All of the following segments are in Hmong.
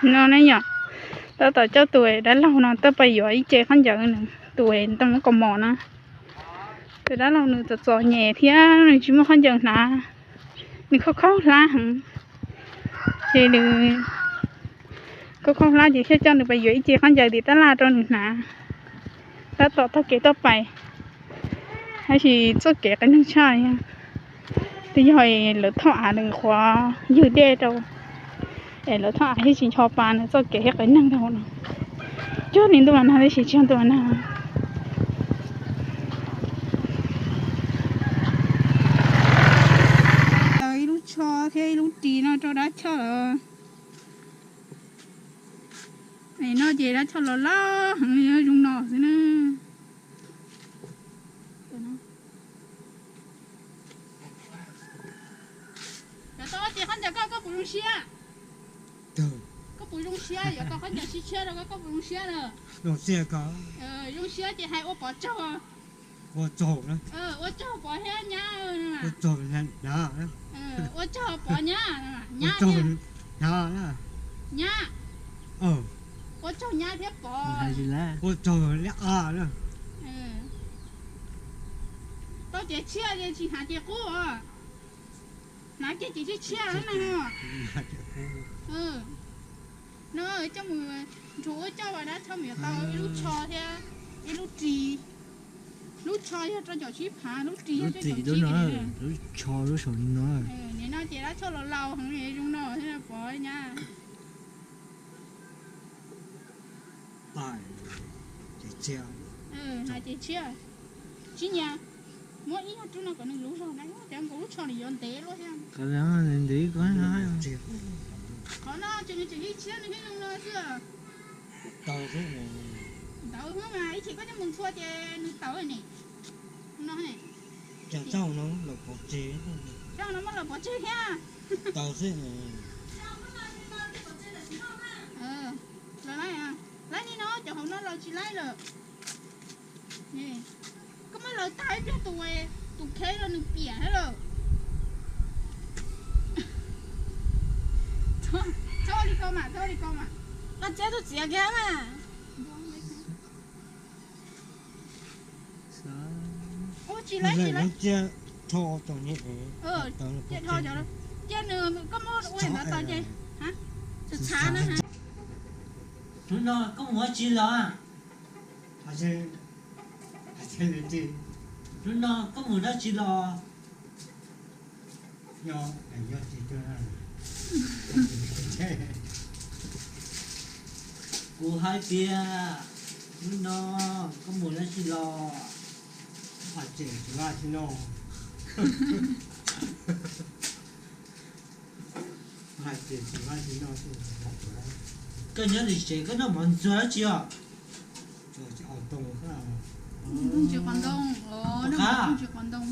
No ne yom, tab tom coj tus dab laug no tuaj pais yuav ib ce khaub ncaws, tus ntoo kaus mom na. Tus dab laug nws txom txom nyem thiab nws tsis muaj khaub ncaws hnav, nws khaub khaub hlab heev. Ces nws khaub khaub hlab ces thiaj coj nws pais yuav ib ce khaub ncaws tim tab laj rau nws hnav. Tab tom taug kev tuaj pais, tab sis txoj kev qias neeg tshaj li. Twb yog lawv thauj av nws qhuav ywg dej rau, es lawv thauj av thiaj tsis ncho pa nws txoj kev thiab qias neeg dhau no. Cuag li ntuj los nag tab sis tsis yog ntuj los nag. Tau ib lub tsho thiab ib lub ris no rau dab choj lawm. No ces dab choj los laus heev li, zoo no xwb na. Cov tau ces khaub ncaws koj, koj puas zoo siab? Koj puas zoo siab yuav tau khaub ncaws sib tshiab rau koj, koj puas zoo siab lawm? Zoo siab ces hais ua pov tsaug. Ua tsaug, ua tsaug pov thiab nyab. Ua tsaug pov nyab, nyab thiab, nyab. Ua tsaug nyab thiab pov. Ua tsaug li a. Tau ces tshiab ces tsis hnav ces qub os. Hnav kiag ces tshiab tshiab na. No coj mus nrug ua coj vas dab choj mus yuav tau ib lub tsho thiab ib lub ris. Lub tsho yog rau caum tsib phav, lub ris yog rau caum tsib. Lub tsho lub saum no. Nim no ces dab choj los laus heev zoo no thiab pov nyab. Hais ces tshiab, tsis nyiam, muab ib nyuag rub no kom nws luv zog na, cov nkaus lub tsho nws yuav ntev luaj thiab. Ntev ko. Qhov no ces nws tseem ib tshiab nws thiaj zoo no xwb. Tau xwb mas ib chim koj coj mus ntxhua ces nws tawv ne. No ne. Coj no muab laws pov tseg thiab. Laib li no, cov hauv no laws tsis laib lawm. Koj muab laws tag ib pliag tus, tus khev los nws piam thiab lawm. Txhob li ko mas, txhob li ko mas. Koj txiav tus txiav kiag mas. Ua tsis laib, tsis laib. Cia nws, koj muab ua no tau ces txhav na. Hnub no koj mus dab tsi los? Hnub no koj mus dab tsi los? Kuv hais tias hnub no koj mus dab tsi los? Koj nyob tim tsev koj noj mov ntxuag dab tsi os? Ntsis qos ntoo, noj mov ntsis qos ntoo.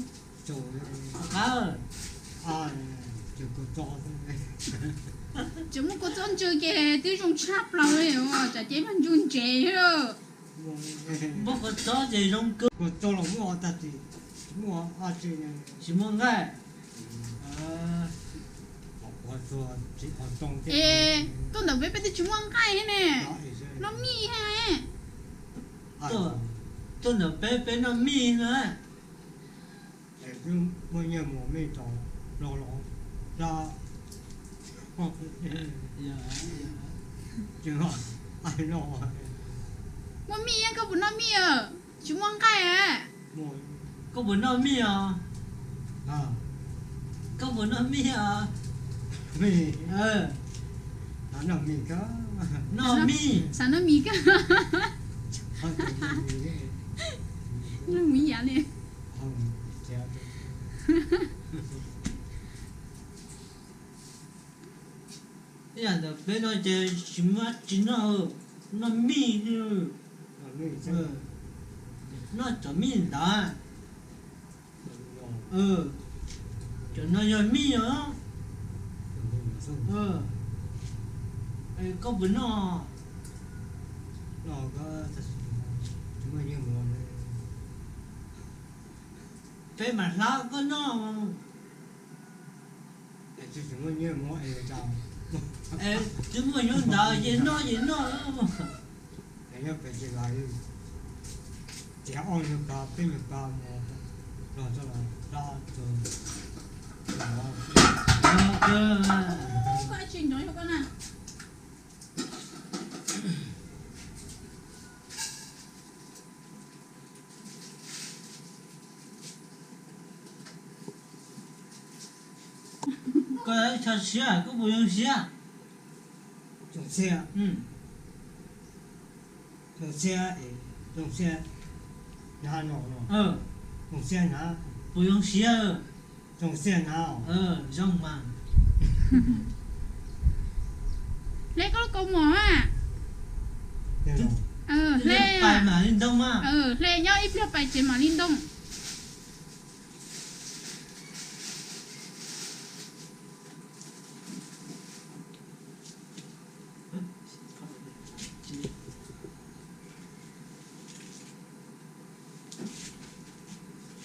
Qab, tseem muaj kua txob ntsws ces twb zoo tshaj plaws li, tsam ces mas ntsws ntsev lawm. Muaj kua txob ces zoo kawg. Kua txob los muaj tag, tsis muaj nqaij. Es tuaj ntawm peb peb twb tsis muaj nqaij thiab ne. Noj mij thiab. Tuaj ntawm peb peb noj mij na. Muaj nyiaj mus mij tau los los. Muaj mij, koj puas noj mij? Tsis muaj nqaij. Koj puas noj mij os? Koj puas noj mij os? Noj mij, noj mij, xav noj mij kawg. Noj mij yav li. Ib yam ntawm peb no ces tsis muaj tsis noj, noj mij, noj cov mij ntawd. Cov no yog mij os. Koj puas noj? Peb mam hlab koj noj. Es twb muaj nyob ntawd ces noj ces noj. Nyob pem ces tiav ob nyuag pas peb nyuag pas mus los txog los dab tug. Koj chaw siab, koj puas zoo siab? Zoo siab, zoo siab, zoo siab hnav no, zoo siab hnav. Puas zoo siab? Zoo siab hnav. Zoo mas. Hle koj lub kaus mom a. Hle, pais mam li ntoo mas. Hle nyob ib pliag pais ces mam li ntoo.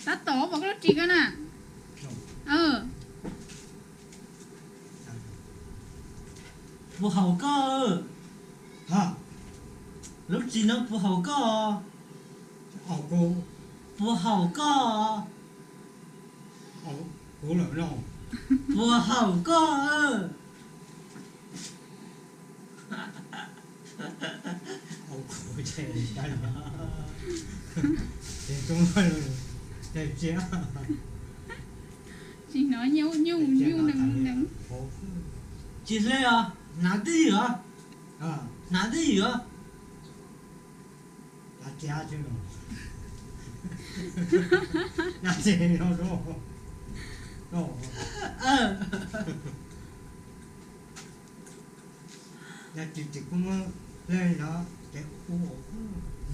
Tab tom pom koj lub ris ko na. Puas haum koj? Lub ris no puas haum koj? Puas haum koj? Puas haum koj? Tsis hnov nyuj nyuj nees nees. Tsis hle os, hnav twj ywm os. Hnav twj ywm os.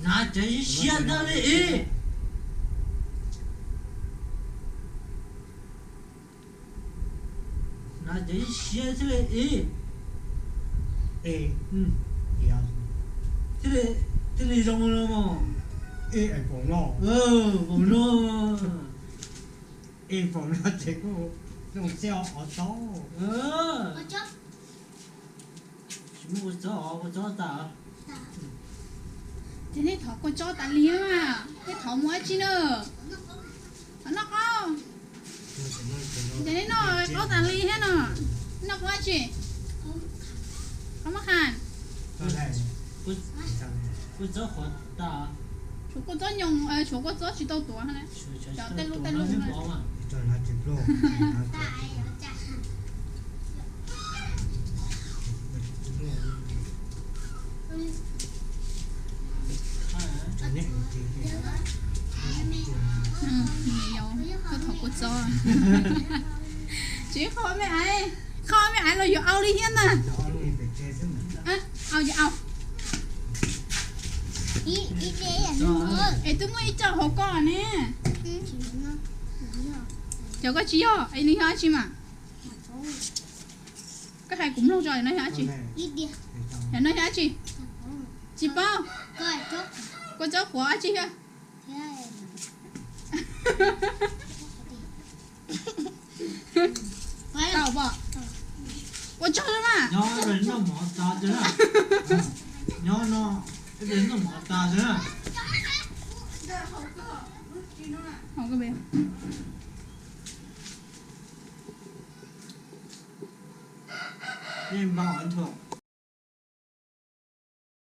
Hnav cov ib siab ntag li ib. Hnav cov ib siab thiaj li ib. Thiaj li zoo no. Paum no, paum no ces kuj zoo siab os tau. Tsis muaj kua txob, kua txob tas. Ces nej thov kua txob tas li na, nej thov mus dab tsi na? Thov noj qaub. Ces nej noj qaub tas li thiab no. Noj qaub dab tsi? Qaub mab qhaj. Kua txob qhuav tas. Tshuav kua txob nyoos, tshuav kua txob tsis tau tuav na. Cov tej lub tej lub na. Koj thov kua txob. Tsis qhov me aiv, qhov me aiv los yuav au li thiab ntag. Au, yuav au. Es twb muaj ib co hauv koj ne. Cov koj tsis yog, es nws yog dab tsi mas? Koj hais kuv mloog tso, no yog dab tsi? Yog no yog dab tsi? Tsis paub. Kua txob qhuav dab tsi thiab? Tau pom. Ua tsaug na. Nyob noj mov tas xwb na. Nyob no, noj mov tas xwb na. Npaj nthuav.